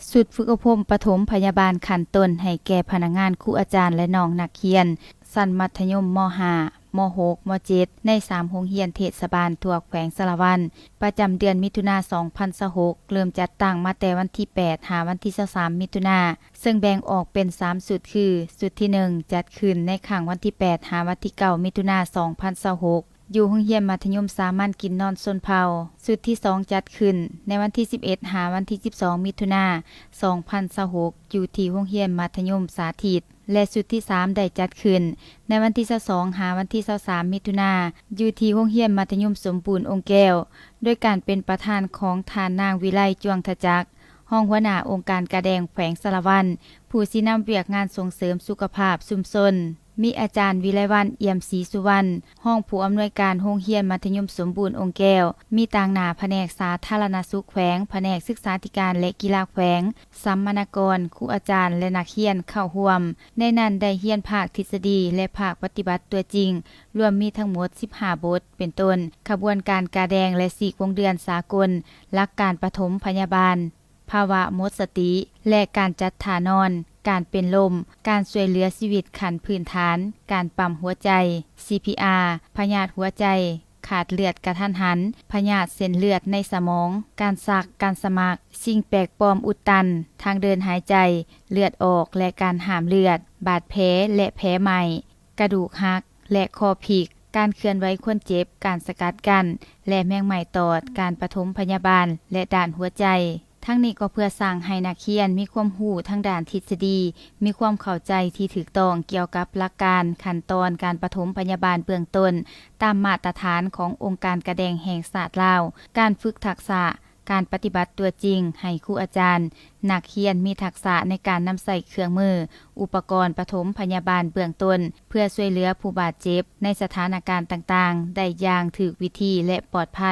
ຊຸດຝຶກອົບຮົມປະຖົມພະຍາບານຂັ້ນຕົ້ນໃຫ້ແກ່ພະນັກງານ, ຄູອາຈານ ແລະ ນ້ອງນັກຮຽນ ຊັ້ນມັດທະຍົມ ມໍຫ້າ ມໍຫົກ ມໍເຈັດ ໃນສາມໂຮງຮຽນເທດສະບານທົ່ວແຂວງສາລະວັນ ປະຈຳເດືອນມິຖຸນາ ສອງພັນຊາວຫົກ ເລີ່ມຈັດຕັ້ງມາແຕ່ວັນທີແປດ ຫາວັນທີຊາວສາມ ມິຖຸນາ, ເຊິ່ງແບ່ງອອກເປັນສາມຊຸດ ຄື ຊຸດທີໜຶ່ງ ຈັດຂຶ້ນໃນຄັ້ງວັນທີແປດ ຫາວັນທີເກົ້າ ມິຖຸນາ ສອງພັນຊາວຫົກ ຢູ່ໂຮງຮຽນມັດທະຍົມສາມັນກິນນອນຊົນເຜົ່າ, ຊຸດທີສອງ ຈັດຂຶ້ນໃນວັນທີສິບເອັດ ຫາວັນທີສິບສອງ ມິຖຸນາ ສອງພັນຊາວຫົກ ຢູ່ທີ່ໂຮງຮຽນມັດທະຍົມສາທິດ ແລະ ຊຸດທີສາມ ໄດ້ຈັດຂຶ້ນໃນວັນທີຊາວສອງ ຫາວັນທີຊາວສາມ ມິຖຸນາ ຢູ່ທີ່ໂຮງຮຽນມັດທະຍົມສົມບູນອົງແກ້ວ ໂດຍການເປັນປະທານຂອງທ່ານນາງ ວິໄລ ຈວງທະຈັກ ຮອງຫົວໜ້າອົງການກາແດງແຂວງສາລະວັນ, ຜູ້ຊີ້ນຳວຽກງານສົ່ງເສີມສຸຂະພາບຊຸມຊົນ, ມີອາຈານ ວິໄລວັນ ອຽມສີສຸວັນ ຮອງຜູ້ອຳນວຍການໂຮງຮຽນມັດທະຍົມສົມບູນອົງແກ້ວ, ມີຕາງໜ້າພະແນກສາທາລະນະສຸກແຂວງ, ພະແນກສຶກສາທິການ ແລະ ກິລາແຂວງ, ສຳມະນາກອນ, ຄູອາຈານ ແລະ ນັກຮຽນເຂົ້າຮ່ວມ. ໃນນັ້ນໄດ້ຮຽນພາກທິດສະດີ ແລະ ພາກປະຕິບັດຕົວຈິງ, ລວມມີທັງໝົດສິບຫ້າບົດ ເປັນຕົ້ນ ຂະບວນການກາແດງ ແລະ ສີກວົງເດືອນສາກົນ, ຫຼັກການປະຖົມພະຍາບານ, ພາວະໝົດສະຕິ ແລະ ການຈັດທ່ານອນ, ການເປັນລົມ, ການຊ່ວຍເຫຼືອຊີວິດຂັ້ນພື້ນຖານ, ການປ້ຳຫົວໃຈ ຊີພີອາ, ພະຍາດຫົວໃຈຂາດເລືອດກະທັນຫັນ, ພະຍາດເສັ້ນເລືອດໃນສະໝອງ, ການສັກ, ການສະໝັກ, ສິ່ງແປກປອມອຸດຕັນທາງເດີນຫາຍໃຈ, ເລືອດອອກ ແລະ ການຫ້າມເລືອດ, ບາດແຜ ແລະ ແຜໄໝ້, ກະດູກຫັກ ແລະ ຂໍ້ພິກ, ການເຄື່ອນໄຫວຄົນເຈັບ, ການສະກັດກັ້ນ ແລະ ແມງໄມ້ຕອດ, ການປະຖົມພະຍາບານ ແລະ ດ້ານຫົວໃຈ. ທັງນີ້ກໍເພື່ອສ້າງໃຫ້ນັກຮຽນມີຄວາມຮູ້ທາງດ້ານທິດສະດີ, ມີຄວາມເຂົ້າໃຈທີ່ຖືກຕ້ອງກ່ຽວກັບຫຼັກການ, ຂັ້ນຕອນການປະຖົມພະຍາບານເບື້ອງຕົ້ນ ຕາມມາດຕະຖານຂອງອົງການກາແດງແຫ່ງຊາດລາວ, ການຝຶກທັກສະ ການປະຕິບັດຕົວຈິງໃຫ້ຄູອາຈານ, ນັກຮຽນມີທັກສະໃນການນຳໃຊ້ເຄື່ອງມື, ອຸປະກອນປະຖົມພະຍາບານເບື້ອງຕົ້ນ ເພື່ອຊ່ວຍເຫຼືອຜູ້ບາດເຈັບໃນສະຖານະການຕ່າງໆ ໄດ້ຢ່າງຖືກວິທີ ແລະ ປອດໄພ.